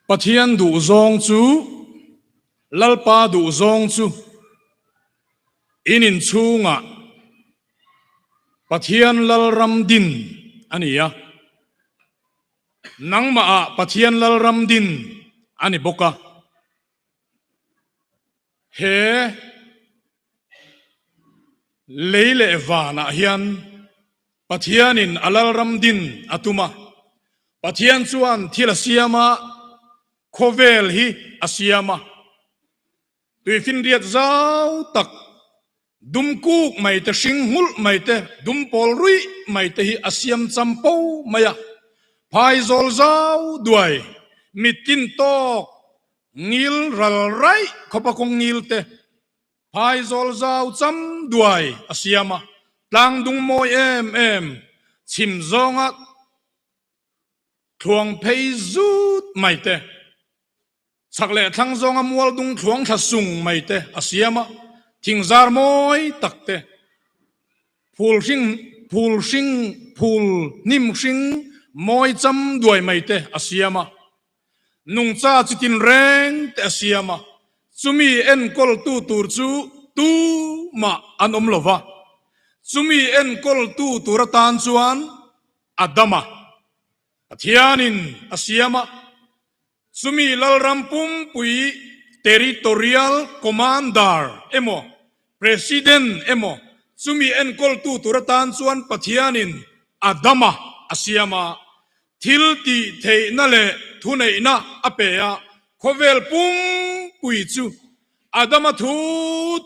Pathian duhzawng chu, Lalpa duhzawng chu in inchhungah Pathian Lalram din a ni a, nangmahah Pathian Lalram din a ni bawk a. He lei leh vanah hian Pathianin a Lalram din a tum a. Pathian chuan thil a siam a, khawvel hi a siam a. Tuifinriat zau tak, dum kuk mai te, hring nghulh mai te, dum pawl ruih mai te hi a siam cham po mai a. Phaizawl zau duai, mitkin tawk Ngil ral raih khawpa kawng ngil te phaizawl zau cham duai a siam a, tlang dung mawi em em chhim zawnga thluang phei zut mai te, chhak leh thlang zawnga mual dung thluang thla sung mai te a siam a, thingzar mawi tak te, phul hring phul hring phul hnim hring mawi cham duai mai te a siam a. Nungcha chi tinreng te a siam a, chumi enkawltu tur chu tumah an awm lo va. Chumi enkawltu tur atan chuan Adama, Pathianin a siam a, chumi Lalram pumpui Territorial Commander emaw President emaw chumi enkawltu tur atan chuan Pathianin Adama a siam a, thil tih theihna leh thuneihna a pe a, khawvel pumpui chu Adama thu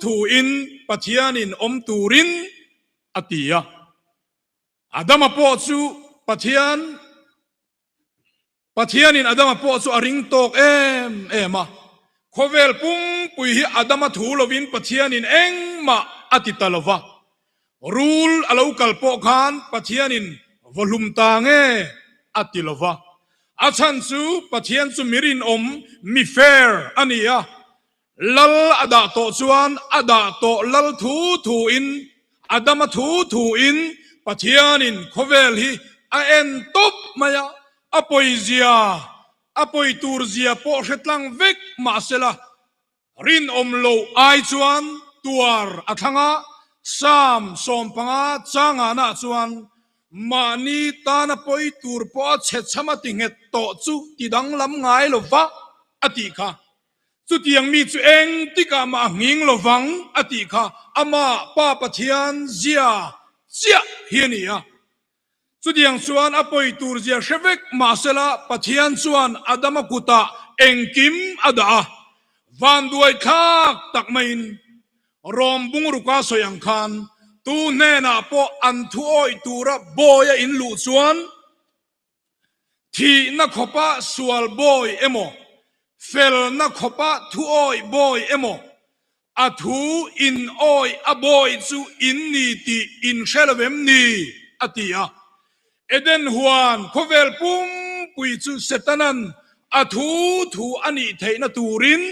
thuin Pathianin awm turin a ti a. Adama pawh chu Pathian Pathianin Adama pawh chu a ring tawk em em a, khawvel pumpui hi Adama thu lovin Pathianin engmah a ti ta lova, rul a lo kal pawh khan Pathianin vawhlum ta nge a ti lova, a chhan chu Pathian chu mi rinawm, mi fair a ni a, Lal a dah tawh chuan a dah tawh lal thu thuin, Adama thu thuin Pathianin khawvel hi a en tawp mai a, a pawizia, a pawi turzia pawh hre tlang vek mahsela rinawm loh ai chuan tuar a thlang a, Psalm 15 changanah chuan mahni tana pawi tur pawh a chhechham a ti nghet tawh chu ti danglam ngai lova a tih kha. Chutiang mi chu eng tikah mah a nghing lo vang a tih kha amah Pa Pathian zia chiah hi a ni a. Chutiang chuan a pawi tur zia hre vek mahsela Pathian chuan Adama kutah engkim a dah a, vanduai thlak tak maiin Rom bungruka sawi ang khan tu hnenah pawh an thu awih tura bawi a inluh chuan Thihna khawpa sual bawi emaw, felna khawpa thuawi bawi emaw, a thu in awi a bawi chu in ni tih in hre lo em ni? a ti a. Eden huan khawvel pumpui chu Setanan a thu thu a nih theihna turin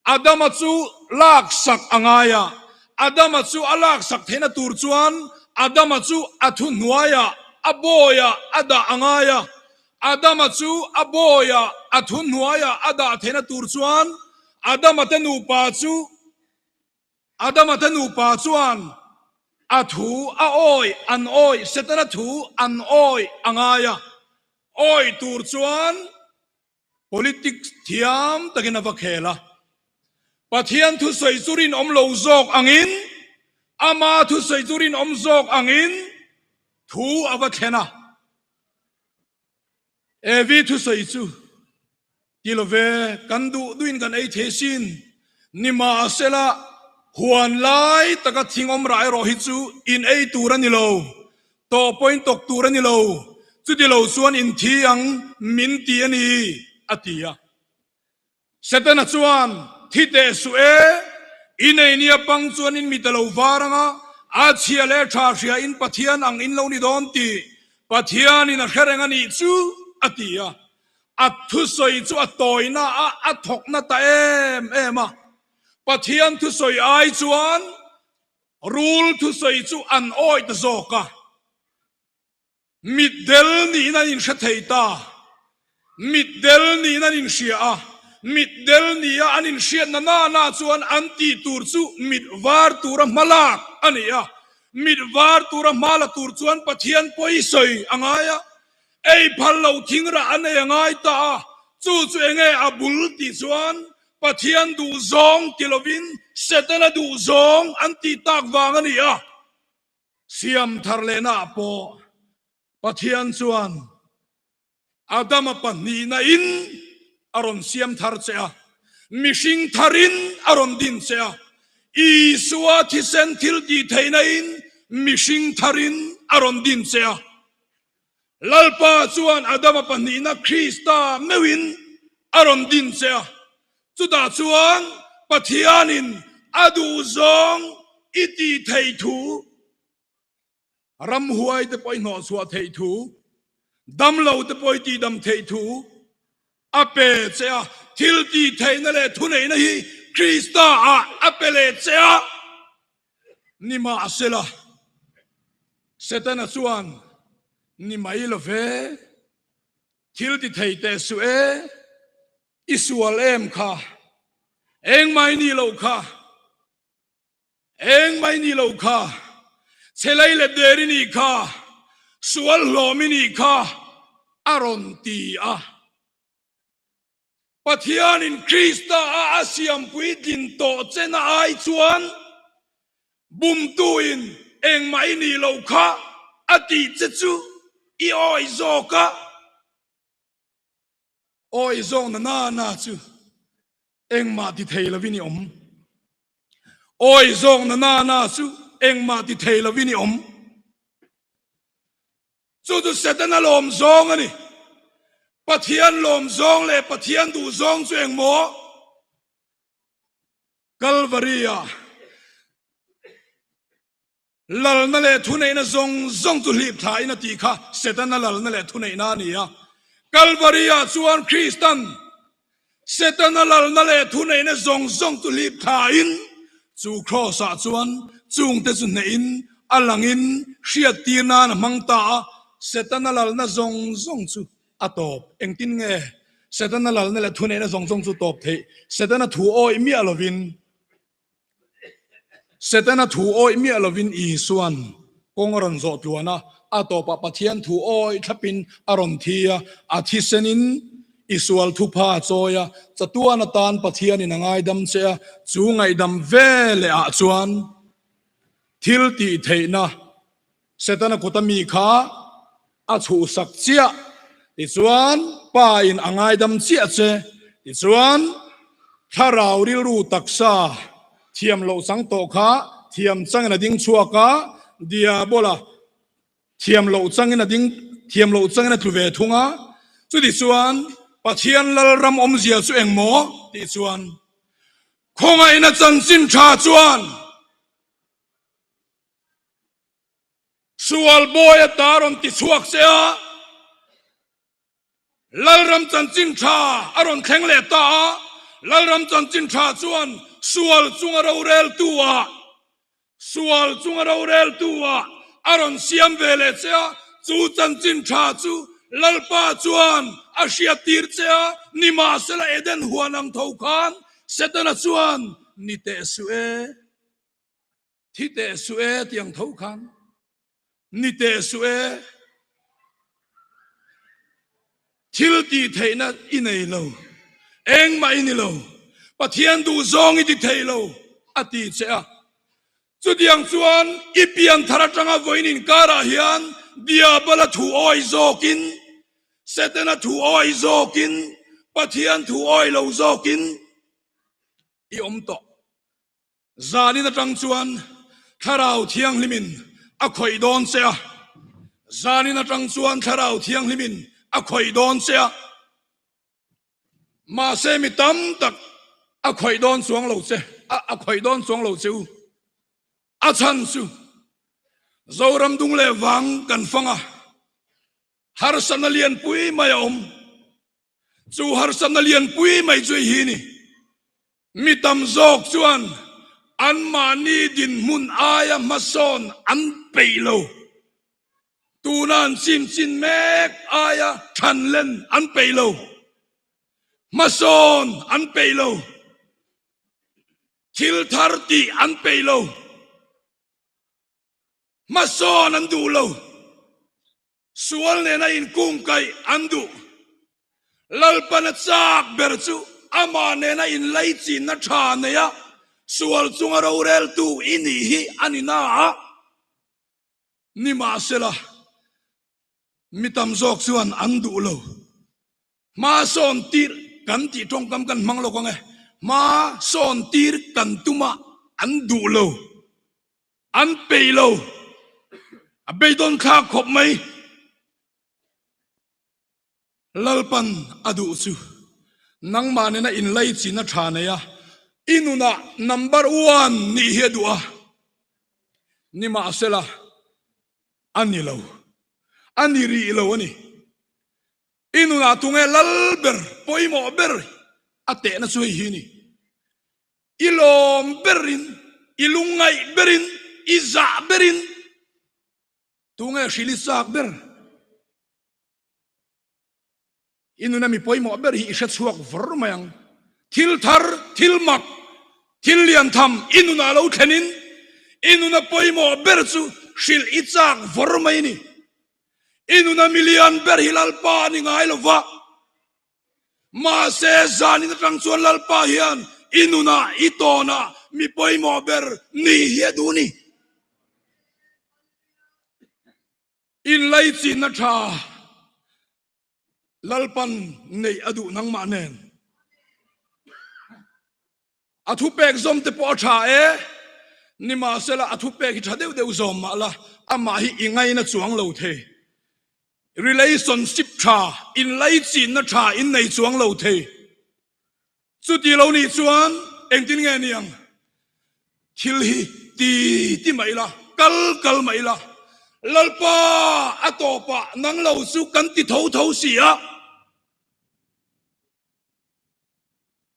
Adama chu laksak a ngai a, Adama chu a laksak theihna tur chuan Adama chu a thuhnuaiah, a bawiah a dah a ngai a, Adama chu a bawiah, a thuhnuaiah a dah theihna tur chuan Adama te nupa chu Adama te nupa chuan a thu a awi an awi, Setana thu an awi a ngai a, awi tur chuan Politics thiam takin a va khel a, Pathian thusawi chu rinawm lo zawk angin, ama thusawi chu rinawm zawk angin thu a va thlen a. Evi thusawi chu ti lo ve, kan duh duhin kan ei thei sin, nimahsela huan lai taka thing awm rah erawh hi chu in ei tur a ni lo, Tawh pawhin tawk tur a ni lo, chuti lo chuan in thi ang min ti a ni, a ti a. Setana chuan, Thi teh suh e, i nei nia pang chuan in mit a lo var ang a, a chhia leh tha hria in Pathian ang in lo ni dawn tih Pathianin a hre reng a nih chu, a ti a. A thusawi chu a tawina a, a thawkna ta em em a. Pathian thusawi ai chuan Rul thusawi chu an awih ta zawk a, mitdel niin an inhre thei ta. Mitdel niin an inhria a, mitdel nia an inhriatna nana chuan an tih tur chu mit var tura hma lak a ni a. Mit var tura hma la tur chuan Pathian pawi sawi a ngai a, ei phal lo thing rah an ei a ngai ta a, chu chu enge a bul tih chuan Pathian duh zawng ti lovin Setana duh zawng an tih tak vang a ni a. Siam thar lehna ah pawh Pathian chuan Adama pahnihna in a rawn siam thar che a, mihring thar in a rawn din che a, Isua thisen thil tih theihna in mihring thar in a rawn din che a. Lalpa chuan Adama pahnihna Krista meuh in a rawn din che a, chutah chuan Pathian in a duhzawng i tih theih thu Ramhuai te pawh i hnawhchhuah theih thu, damlo te pawh i tihdam theih thu a pe che a, thil tih theihna leh thuneihna hi Krista ah a pe leh che a. Nimahsela, Setana chuan, Ni mai lo ve, thil ti thei teh suh e, i sual em kha, engmah i nih loh kha, Eng mai ni lo kha, che lei let der i nih kha, sual hlawm i nih kha, a rawn ti a. Pathianin Krista a a siampui tlin tawh chena ai chuan bumtuin engmah i nih loh kha a tih che chu i awi zawk a. Awi zawng na na na chu engmah ti thei lovin i awm. Awi zawng na na na chu engmah ti thei lovin i awm. Chu chu Setana lawm zawng a ni. Pathian lawm zawng leh Pathian duh zawng chu engmaw? Kalvari-ah Lalna leh thuneihna zawng zawng chu hlip thlain a tih kha Setana lalna leh thuneihna a ni a. Kalvari-ah chuan Kristan Setana lalna leh thuneihna zawng zawng chu hlip thlain chu Kraws-ah chuan chungte chu hnehin a langin hriattir nan a hmang ta a. Setana lalna zawng zawng chu a tawp. Engtin nge Setana lalna leh thuneihna zawng zawng chu tawp theih? Setana thu awih miah lovin Setana thu awih miah lovin Isua'n kawng a rawn zawh tluan a, a tawpah Pathian thu awih thlapin a rawn thi a, a thisenin i sual thupha a chawi a, chatuan atan Pathianin a ngaidam che a, chu ngaihdam veleh ah chuan thil tih theihna Setana kuta mi kha a chhuhsak chiah, tichuan Pa in a ngaidam chiah che, tichuan thlarau rilru taksa thiam loh chang tawh kha thiam changin a ding chhuak a, Diabola thiam loh changin a ding thiam loh changin a tlu ve thung a, chutichuan Pathian Lalram awmzia chu engmaw? tih chuan khawngaihna chanchin tha chuan Sual bawi ata rawn ti chhuak che a, Lalram chanchin tha a rawn thleng leh ta a, Lalram chanchin tha chuan sual chunga roreltu ah, sual chunga roreltu ah a rawn siam ve leh che a, chu chanchin tha chu Lalpa chuan a hriattir che a, nimahsela Eden huan ang tho khan Setana chuan ni teh suh e. Thi teh suh e ti ang tho khan ni teh suh e. Thil tih theihna i nei lo, engmah i ni lo, Pathian duh zawng i ti thei lo a ti che a. Chutiang chuan i pian thar atanga vawiin inkarah hian Diabala thu awi zawkin, Setana thu awi zawkin, Pathian thu awi lo zawkin i awm tawh. Zanin atang chuan Thlarau Thianghlimin a khawih dawn che a. Zanin atang chuan Thlarau Thianghlimin a khawih dawn che a. Mahse mi tam tak a khawih dawn chuang lo che, a khawih dawn chuang lo che u. A chhan chu Zoram dung leh vang kan fang a, harsatna lianpui mai a awm. Chu harsatna lianpui mai chu hi ni. Mi tam zawk chuan anmahni dinhmun aia hmasawn an peih lo. Tuna an chimchin mek aia thanlen an peih lo. Hmasawn an peih lo. Thil thar tih an peih lo. Hmasawn an duh lo. Sual nena inkungkaih an duh. Lalpan a chak ber chu amah nena inlaichinna tha neia sual chunga roreltu i nih hi a ni na a. Nimahsela, mi tam zawk chuan an duh lo. Hma sawn tir kan tih tawngkam kan hmang lawk ang e. Hma sawn tir kan tumah an duh lo. An peih lo. A beidawn thlak khawp mai. Lalpan a duh chu nangmah nena inlaichin a tha nei a, i nunah number one nih hi a duh a. Nimahsela, a ni lo. A ni rih lo a ni. I nunah tunge lal ber, pawimawh ber a tehna chu hei hi a ni. I lawm berin, i lungngaih berin, i zah berin tunge hrilh i chak ber? I nuna mi pawimawh ber hi i hre chhuak vawr mai ang. Thil thar, thil mak, thil lian tham i nunah lo thlenin i nuna pawimawh ber chu hrilh i chak vawr mai a ni. I nuna mi lian ber hi Lalpa a ni ngai lo va. Mahse zanin atang chuan Lalpa hian i nunah, i tawnah mi pawimawh ber ni hi a duh a ni. Inlaichinna tha Lalpan neih a duh nangmah nen. A thupek zawm te pawh a tha e, nimahsela a thupek hi tha deuh deuh zawm mah la, amah hi i ngaina chuang lo thei. Relationship tha, inlaichinna tha in nei chuang lo thei. Chuti lo nih chuan engtin nge ni ang? Thil hi ti ti mah ila, kal kal mah ila, Lalpa a tawpah nang lo chu kan ti tho tho si a.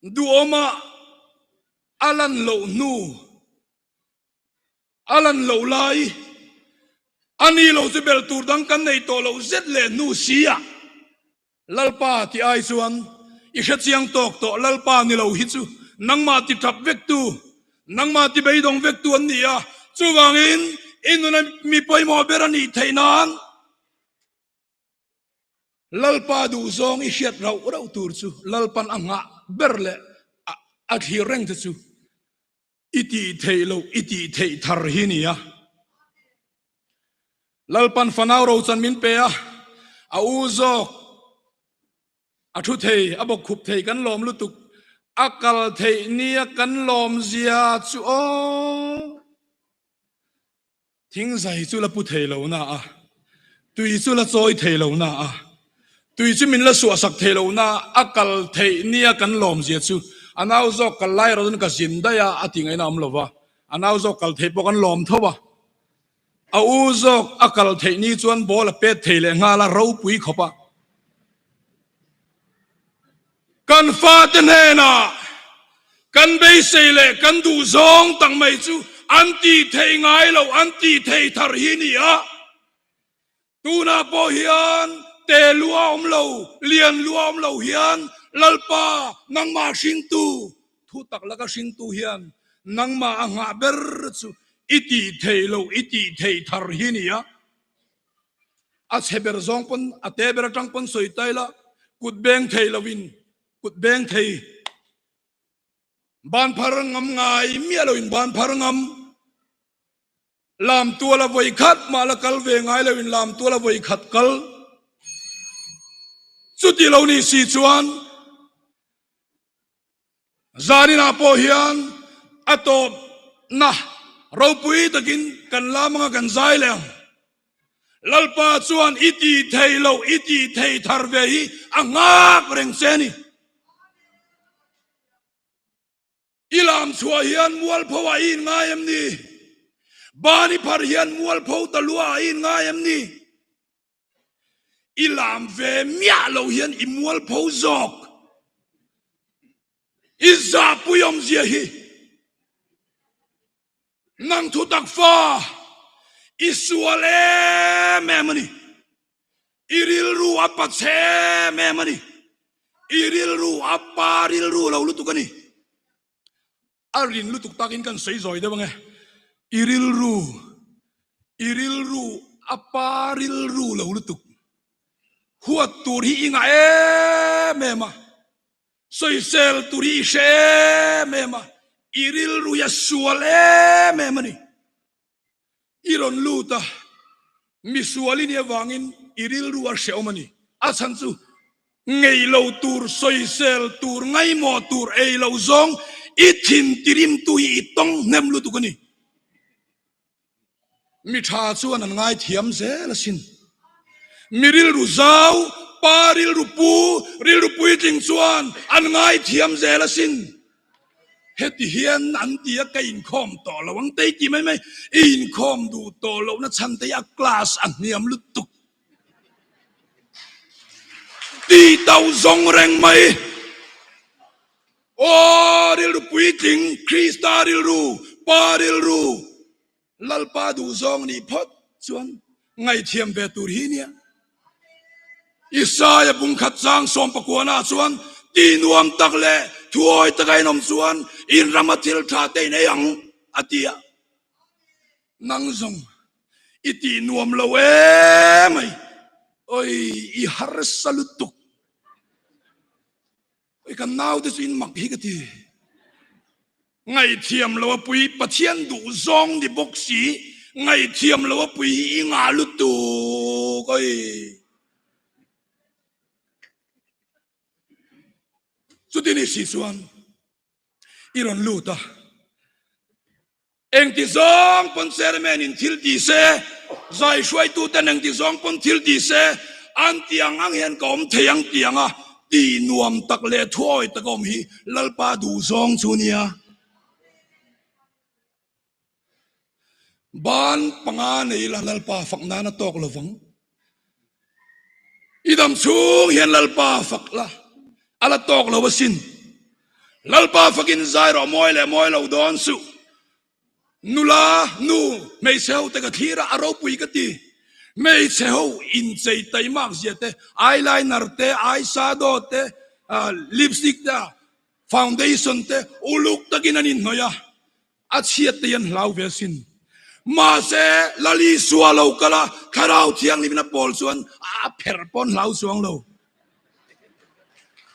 Duhawma a lan loh hnu, a lan loh lai, a ni lo chu belh tur dang kan nei tawh loh zet leh hnu si a. Lalpa tih ai chuan i hrechiang tawk tawh Lalpa ni lo hi chu nangmah ti tap vektu, nangmah ti beidawng vektu an ni a, chuvangin i nuna mi pawimawh ber a nih theih nan Lalpa duhzawng i hriat rauh rauh tur chu Lalpan a nghah ber leh a thlir reng te chu I tih theih loh i tih theih thar hi ni a. Lalpan fanau rochan min pe a, a u zawk a thu thei, a bawk khup thei kan lawm lutuk, a kal theih nia kan lawm zia chu aw. Thingzai chu la pu thei lo na a, tui chu la chawi thei lo na a, tui chu min la suahsak thei lo na a, kal theih nia kan lawmzia chu a nau zawk kal lai erawh chuan ka zin daih a, a ti ngaihna awm lo va, a nau zawk kal theih pawh kan lawm tho a, a u zawk a kal theih ni chuan ball a pet thei leh nghal a, ropui khawp a. Kan fate hnenah kan beisei leh kan duh zawng tak mai chu an tih theih ngai loh, an tih thei thar hi ni a. Tunah pawh hian te lua awm lo, lian lua awm lo hian Lalpa nangmah hringtu, thu tak laka hringtu hian nangmah a nghah ber chu i tih theih loh, i tih theih thar hi ni a. A chhe ber zawng pawn, a te ber atang pawn sawi ta ila, kut beng thei lovin, kut beng thei, ban phar ngam ngai miah loin ban phar ngam, lam tuala vawi khat mah la kal ve ngai loin lam tuala vawi khat kal. Chuti lo nih si chuan Zaninah pawh hian a tawpna ropui takin kan lam anga kan zai leh ang. Lalpa chuan i tih thei loh, i tih thei thar ve hi a nghak reng che a ni. I lam chhuah hian mualpho ah i inngai em ni? Ban i phar hian mualpho ta lua ah i inngai em ni? I lam ve miah lo hian i mualpho zawk. I zahpui awmzia hi nang thutak fa i sual em em a ni. I rilru a pa chhe em em a ni. I rilru a pa rilru lo lutuk a ni. A rin lutuk takin kan sawi zawi deuh ange. I rilru, i rilru a pa rilru lo lutuk. Huat tur hi i ngah em em a, sawisel tur hi i hre em em a, i rilru hi a sual em em a ni. I rawn lut a, misual i nih avangin i rilru a hrehawm a ni. A chhan chu ngei lo tur, sawisel tur, ngaimawh tur, ei lo zawng i thin tirimtu hi i tawng hnem lutuk a ni. Mi tha chuan an ngaithiam zel asin. Mi rilru zau, pa rilru pu, rilru puitling chuan an ngaithiam zel asin. Heti hian an ti a, ka inkhawm tawh lo ang te i ti mai mai, i inkhawm duh tawh lohna chhan te hi a class a hniam lutuk ti to zawng reng mai. Aw rilru puitling, Krista rilru, Pa rilru, Lalpa duhzawng nih phawt chuan ngaihthiam ve tur hi nia. Isaia bungkhat chang sawmpakuana chuan ti nuam tak leh thuawi taka in awm chuan in rama thil tha te in ei ang a ti a. Nang zawng i tih nuam lo emai, oi i harsa lutuk. Oi kan naute chu in mak hi ka ti. Ngaihthiam lo a pui Pathian duh zawng ni bawk si, ngaihthiam lo a pui hi i ngah lutuk oi. Chuti ni si chuan i rawn lut a. Engti zawng pawn chairman in thil ti se, zai hruaitu ten engti zawng pawn thil ti se, an ti ang ang hian ka awm thei ang ti ang a, ti nuam tak leh thuawi tak a awm hi Lalpa duh zawng chu nia. Ban panga nei la Lalpa fak nan a tawk lovang. I dam chhung hian Lalpa fak la, a la tawk lo asin. Lalpa fakin zai rawh mawi leh mawi lo dawn suh. Nula, nu, hmeichhe ho te ka thlir a, a ropui ka ti. Hmeichhe ho inchei taimak zia te, eyeliner te, eyeshadow te, lipstick te, foundation te uluk takin an inhnawih a. A chhiat te hian hlau ve asin. Mahse, Lal Isua lo kal a, Thlarau Thianghlimin a pawl chuan a pherh pawn hlau chuang lo.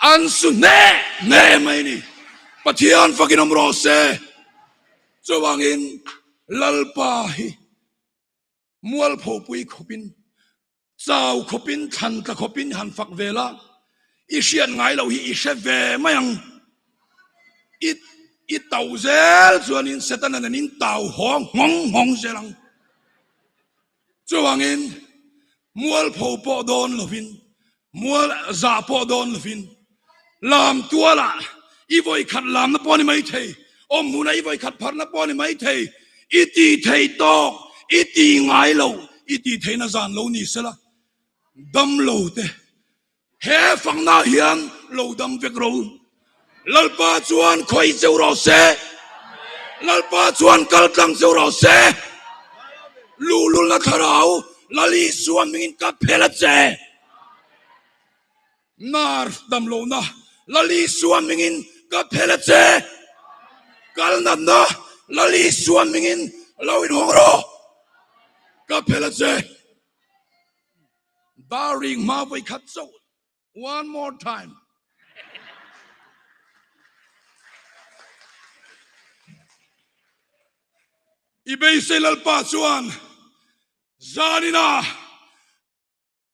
An su hneh hneh mai ni. Pathian fakin awm rawh se. Chuvangin Lalpa hi Mualphopui khawpin, chau khawpin, thlan tla khawpin han fak ve la, i hriat ngai loh hi i hre ve mai ang. I i to zel chuanin Setana nen in tau haw nghawng nghawng zel ang. Chuvangin mualpho pawh dawn lovin, Mual zah pawh dawn lovin lam tualah i vawi khat lamna pawh a ni mai thei, awm hmunah i vawi khat pharna pawh a ni mai thei, i ti thei tawk, i ti ngai lo, i ti theihna zan lo ni sela, dam lo te he fakna hian lo dam vek ro. Lalpa chuan khawih cheu rawh se, Lalpa chuan kal tlang cheu rawh se, luhlulna thlarau Lal Isua hmingin ka phel a che. Nar dam lohna Lal Isua hmingin ka phel a che. Kal natna Lal Isua hmingin lo inhawng rawh, ka phel a che. Dar ring hma vawikhat chauh One more time. I beisei Lalpa chuan zanina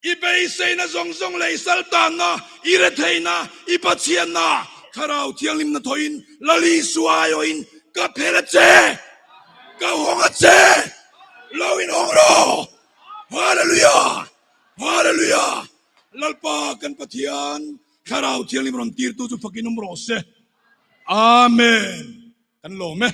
i beiseina zawng zawng leh i saltanna, i retheina, i Pathianna, Thlarau Thianghlimna thawhin Lal Isua aiawhin ka phel a che, ka hawng a che, lo inhawng rawh. Hallelujah! Hallelujah! Lalpa kan Pathian Thlarau Thianghlim rawn tirtu chu fakin awm rawh se. Amen. Kan lawm e.